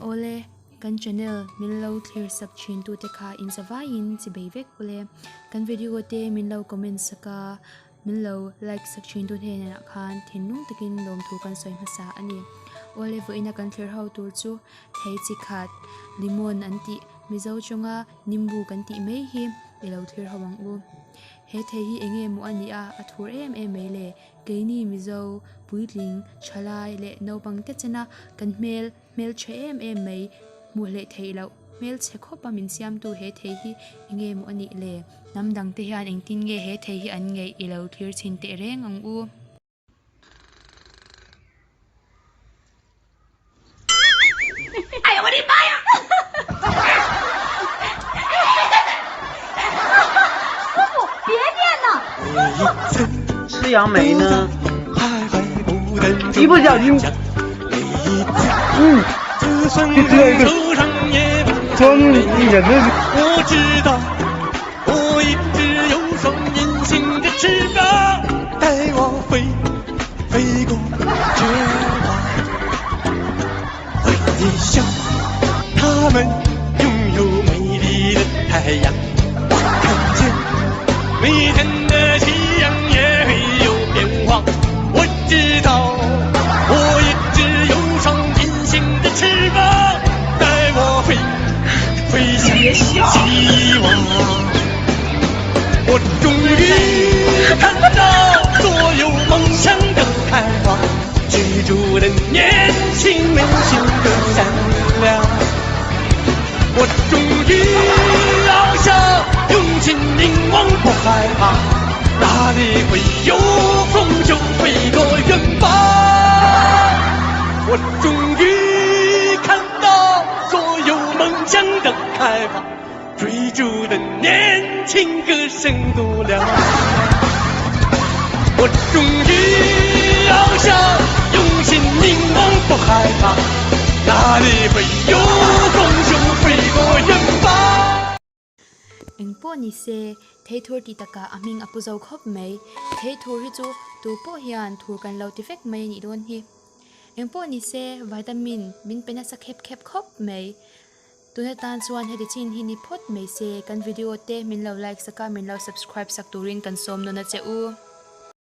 Awle, kan channel min lo thlir sak thin tute kha in zavaiin chi bei vek ule. Kan video te min lo comment sak a, min lo like sak thin tu hnenah khan thinlung takin lawmthu kan sawi hmasa a ni. Awle vawiina kan thlir ho tur chu thei chi khat lemon an tih Mizo chawnga nimbu kan tih mai hi i lo thlir ho ang u. He thei hi eng nge maw a nih a, a thur em em mai le. Keini Mizo, puitling, thalai leh naupang te chena kan hmel hmelchhe em em mai hmuh hleh theih loh hmelchhe khawp a min siamtu he thei hi eng nge maw a nih le? Hnam dang te hian engtin nge he thei hi an ngeih i lo thlir chhin teh reng ang u. 吃杨梅呢，一不小心，嗯，就吃了一个，装一点的。我知道，我一直有双隐形的翅膀，带我飞，飞过绝望。回想，他们拥有美丽的太阳，看见每天的夕阳也会有变化。我知道，我一直有双隐形的翅膀，带我飞，飞向希望。我终于看到所有梦想的开花，追逐的年轻，内心的善良。我终于翱翔，用心凝望，不害怕，哪里会有风就飞多远吧。我终于看到所有梦想的开花，追逐的年轻歌声多嘹亮。我终于翱翔，用心凝望，不害怕，哪里会有风就飞多远吧。Eng pawh ni se, thei thur ti takah a hming a pu zo khawp mai. Thei thur hi chu tu pawh hian thur kan lo ti vek mai a nih dawn hi. Eng pawh ni se, vitamin min pe nasa khep khep khawp mai. Tuna tan chuan heti chin hi ni phawt mai se, kan video te min lo like sak a, min lo subscribe sak turin kan sawm nawn a che u.